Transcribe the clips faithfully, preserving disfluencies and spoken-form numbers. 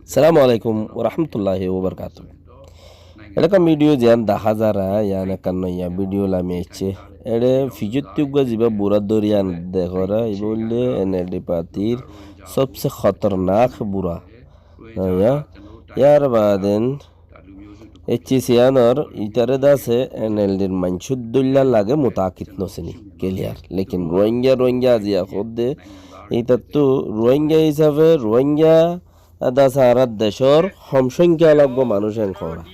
Assalamu alaikum warahmatulláhi wabarakátuhu. Eçé ekkán bídiyo ziyán dahá zar, yían ekkán noya bídiyo lami aiccé. Eçé fijottí uggúa zibá burá dóri yían dekór, ibá óilde N L D partyr sobse hótornak burá. Noya, yárbaden H C C yíanor ítare dase N L D r maincór dóilla lage, mutaakid nosiní, clear. Lekin Ruáingga, Ruáingga aziya hoódde, ítattú Ruáingga hísafe, Ruáingga dase añárar decór hom cóngkya ola uggúa manúic en hoór.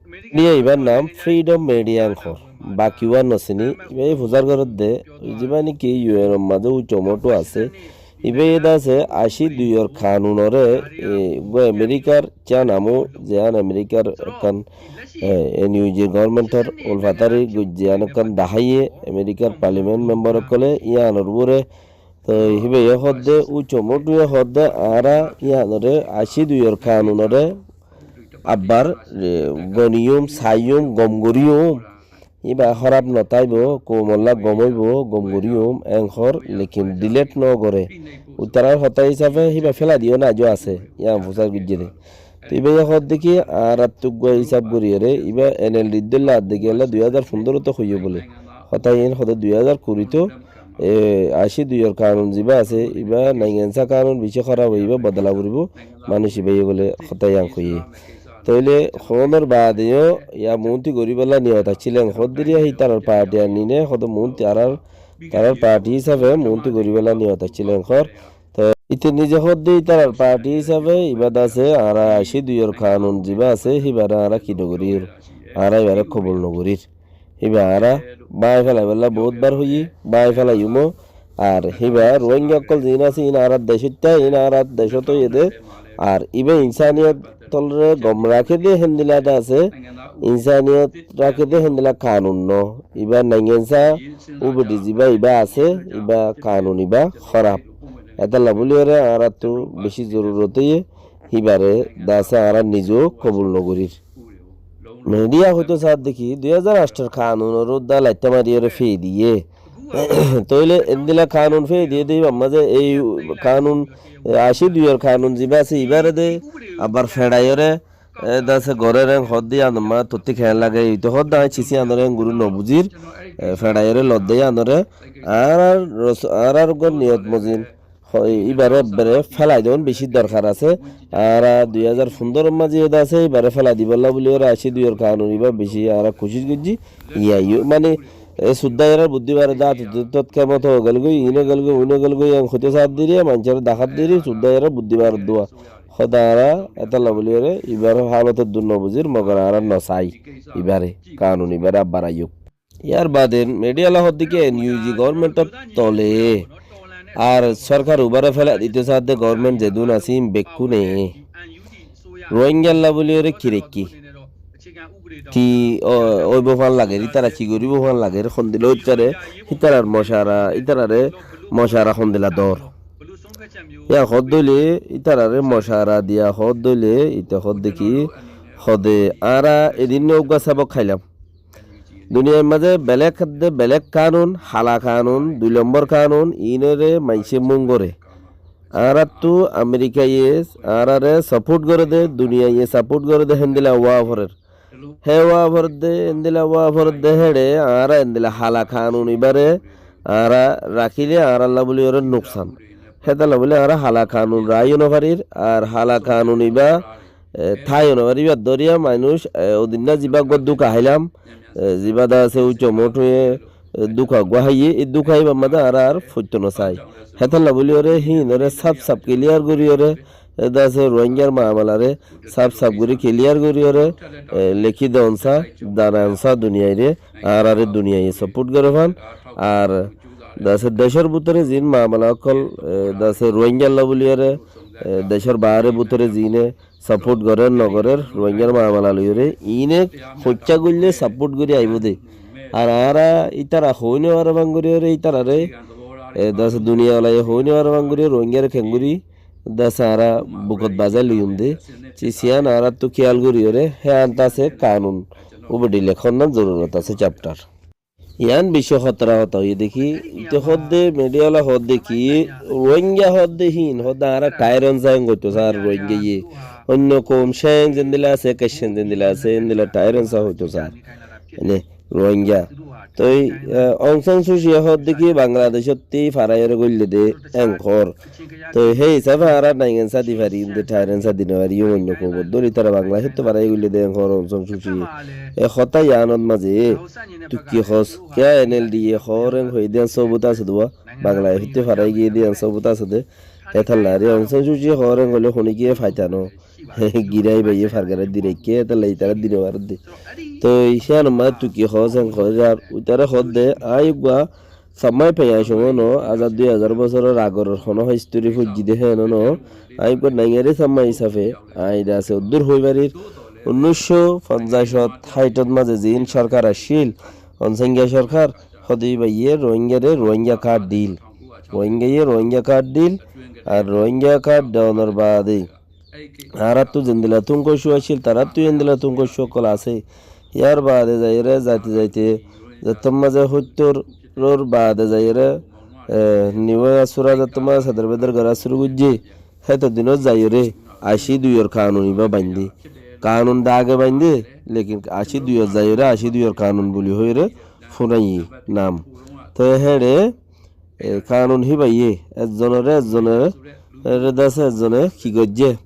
Media ibár nam Freedom Media en hoór. Baki uwá nosiní, ibá fusár gorédde, zibá niki U N or mazé ucco motu asé, ibáye dase ací duiyor kanunoré, e, uggúa Amerikar cían amú, ziyán Amerikar ekkán, e, N U G governmentor ulfatári goijjé, ziyán ekkán daháiye Amerikar parliament member ókkolé yíanor uore. Toi híbaye hoódde, ucco motuye hoódde, añára yíanoré ací duiyor kanunoré abbar, e, goniyum, saiyum, gom goriyum. Íba hóraf notáibo, koumolla gom óibo, gom goríyum, en hoór, lekin delete nogoré. Uitarár hotá hísafe híba félai diyó naijó asé, yían fusár goijjé dé. Toi íbaye hoódde ki, añárattú uggúa hísaf goríyoré, íba N L D dóilla adde giyólla dui házar fundórottú hoiyé bóle. Hotá iín hoódde dui házar kurittú, e, ací duiyor kanun zibá asé, íba naingensa kanun bicí hóraf óiye, íba bodola foribó, manúic íbaye bóle hotá yían hoiyé. Tóile hoónor baade yó yá muúnti goríbolla niyot accíl en hoódde ri, hítarar party anniné hoódde muúnti añárar, tarár party hísafe muúnti goríbolla niyot accíl en hoór. Toi íte nize hoódde ítarar party hísafe ibá dase añára ací duiyor kanun zibá asé híbaré añára ki nogorír, añára ibáre kobul nogorír. Híba añára báñgi félaibolla boóut bar hoiyí, báñgi félaiyum ó. Ar híba Ruáingga ókkol ziín asé, iín añárar decóitta, iín añárar decót óiye dé. Ar íba insaniyot tolre gom raké dé héndila dé asé, insaniyot raké dé héndila kanun no. Íba naingensa ubedi zibá íba asé, íba kanun íba hóraf. Hétolla bóliyoré añárattú bicí zorurot óiye, híbaré dase añára nize ó kobul nogorír. Media hoitó saádde ki, dui házar añcthor kanunor uddá laittá mariyóre fei diyé. Tóile endila kanun fei diyé dé, íbar mazé ei kanun, e, ací duiyor kanun zibá asé, ibáre dé abar feçaiyóre, e, dase gorér en hoódde yíanor mazé tottí keén lage, ito hoódde aññí cíci yíanoré en gorí nobuzír, e, feçaiyóre lodde yíanoré, añárar ros-, añárar uggúa niyot mozin, Hoi, íbaré ebbere félai don bicí dorkar asé. Añára dui házar fundóror mazé yóde asé, íbaré félai dibolla buli óre ací duiyór kanun íba bicí añára kucíc goijjí. Iya, yu-, mani, e suddá iyarar buddí baré dé, át uddí tót kemot ó gelgói, iín ó gelgói, uín ó gelgói, en hoitó saát diri, maincóre dahát diri, suddá iyarar buddí baré dé. Hóde añára étolla buli óre íbar hálot eddúr nobuzír, mogor añára nosai íbaré, kanun íbaré abbar aiyók. Yar bade media la hoddé ki N U G government or tole ar sorkar ubare fela dito sadde government zedun asé bekkune Rohingya la buli ore ki rekki ki o-, oibo fan lager, itara ki goribo fan lager, hondila oittare itarar moshara, itarare moshara hondila dor. Ya hoddole itarare moshara diya hoddole ite hodde ki hode ara edin ugga sabok khailam. Duniyar mazé belek hadde belek kanun, hala kanun, dui lombor kanun, inore maincé mungore. Añárattu Amerikaye añárare support gore de, duniyaye support gore de, hendila wa forer. He wa forer de, hendila wa forer de, hede añára hendila hala kanun ibare añára rakile añáralla buli ore nuksan. Hétalla buli añára hala kanun raiyo no farir, ar hala kanun iba e, thaiyonor ibar doriya manúic, e, odinna ziba gua duka hailam, e, ziba da asé ucco motuye, e, duka gua haiye, e duka ibar mazé añára ar foitto no sai. Hétalla buli ore, hinore saf saf clear gori ore, e, da asé Rohingyar mamalare saf saf gori clear gori ore, e, leki donsa, danansa duniyaire, añárare duniyaye support gore fan, ar da asé decor butore zin mamala okkol, e, da asé Rohingyalla buli ore, e, decor baare butore zine, support gorer no gorer, Rohingyar mamala loiyore, ine hoicca goille support gori aibo de. Ar añára itara hoi no fare bang gori ore itarare, e, da asé duniya olaye hoi no fare bang gori Rohingyare kengori, da asé añára bukot bazai loiyum de. Ci siyan añárattu kiyal gori ore, he anta asé kanun. Ubedi lekhonnan zorurot asé chapter. Yián beci hótara hotá óiye dé ki, ite hoódde, midiya ola hoódde ki, Rohingya hoódde híin, hoódde añára thairón sa en goittó sar Rohingyaye. Oinno koum Ceng zendilla asé, Kacen zendilla asé, endilla thairón sa hoitó sar. Ene, Rohingya. Toi, eh, Aung San Suu Kyi hoódde ki Bangladecótti faraiyóre goille dé en hoór. Toi hé hísafe añára naingen sa di fari, inde thairón sa di no fari, oinno koumor dóri tara Bangladecótti farai goille dé en hoór Aung San Suu Kyi. E hotá yiánot mazé, tui ki hoós, kiya N L D A hoór en hoiyé dé en sobut asé dé uwa, Bangladecótti farai giyé dé en sobut asé dé. Hétalla re Aung San Suu Kyi hoór en hoilé hone giyé faitá no. Girai baiye fargara di raikké, hétalla itara di no faredde. Toi híyanor mazé tui ki hoós en hoór ar, uitare hoódde, añí uggúa sammai faiyañcór no, azar dui hazar bosóror agor honó histori foijjí dé héen no. Añí uggúa naingari sammai hísafe, añí de asé uddur hoi farir. Unnícco fonzaic háitot mazé ziín sorkar accíl, Onsangiya sorkar, hóde íbayé Rohingyare Rohingya kard dil. Rohingyaye Rohingya kard dil, ar Rohingya kard deonor baade añárattu zendila tungkoccu accíl, taráttu endila tungkoccu ókkol asé. Yar baade zaiyóre, zaite zaite, zettót mazé hóittoror baade zaiyóre, e, Niu Asura zettót mazé sedor bedor gorá cúru goijjé, héto dinot zaiyóre ací duiyor kanun ibá baindé. Kanun de age baindé, lekin ací duiyot zaiyóre ací duiyor kanun buli hoiyóre fúnaiyé nam. Te héçe e, kanun híbayé, ezzonore ezzonore, ere dase ezzone ki goijjé?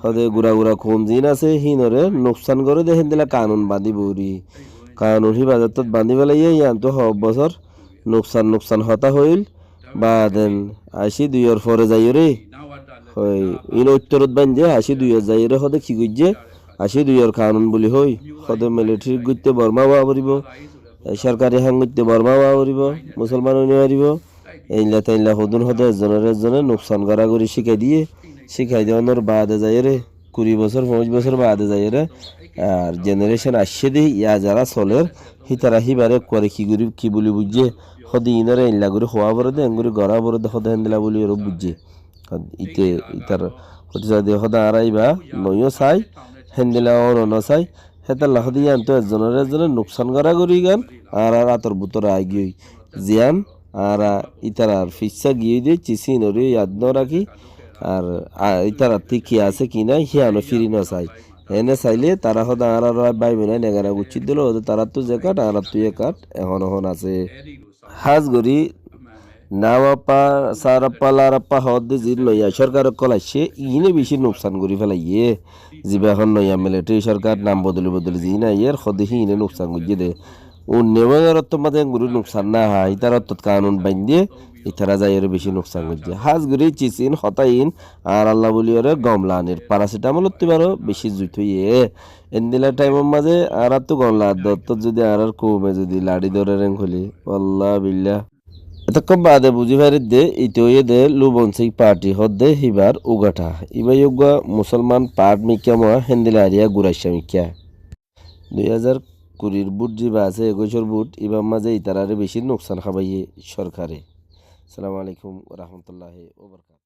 Hóde gura gura koum ziín asé, híinore nuksan goré dé héndilla kanun bañdí buri. Kanun híba zettót bañdí felaiyé, yíantu hoó bosór nuksan nuksan hotá hoil, baaden ací duiyor fore zaiyóre. Hoi, iín óittorot bañdé, ací duiyot zaiyóre hóde ki goijjé? Ací duiyor kanun buli hoi, hóde militari goitte Borma ówa foribó, e, sorkari ham goitte Borma ówa foribó, musolman ói no faribó. Einla teinla hodún hóde ezzonore ezzone nuksan gorá gori cíkai diyé, cíkai deonor baade zaiyóre, kuri bosór, foñs bosór baade zaiyóre, ar jenerecon aiccé dé, yá zará soler, hítara híbare ekkuare ki gori, ki buli buijjé, hóde iínore einla gori hoá foré dé, engori gorá foré dé, hóde héndilla buli ore buijjé. Ite, itar hotí saá de hóde añára íba noiyó sai, héndilla óno no sai, hétalla hóde yíantu ezzonore ezzone nuksan gorá gori gán añárar átor bútore aigiyói. Ziyán añára ítarar fissá giyói de, cisínoré yad no rakí, ar, a, ítarattí ki asé ki nái, híyano firi no sai. Ene sailé tará hóde añárar bái boinai negana guccír dólo hóde taráttu ze kard, añárattu e kard, ehón ehón asé. Hás gorí Nawappa, Sarappa, Larappa hoódde ziín noiya sorkar ókkol aiccé, iíne bicí nuksan gorí felaiyé. Ziba ehón noiya militari sorkar nam bodoli bodoli ziín aiyér, hoódde híine nuksan goijjé dé. Unniyo ottót mazé engori nuksan no há, ítarar ottót kanun baindé, ítara zaiyóre bicí nuksan goijjé. Hás gorí cisín hotá iín añáralla bóliyoré gom lanir, parasitamolottú baró bicí zuit óiye. Endilla thaimor mazé añáráttu gom laadde ottót zudi añárar koume zudi laçí dórer en hoilé, wallá billá. Etókkon baade buzí faridde, ite óiye dé Lubon Sing Party hoódde híbar ugathá. Íba yó uggúa musolman part mikká moa héndilla ariya guraccá mikká. Dui házar kurir bút ziba asé, ekuicor bút, íbar mazé ítararé bicí nuksan hábaiyé sorkare. Assalamu alaikum wa rahmatullahi wa barakatuhu.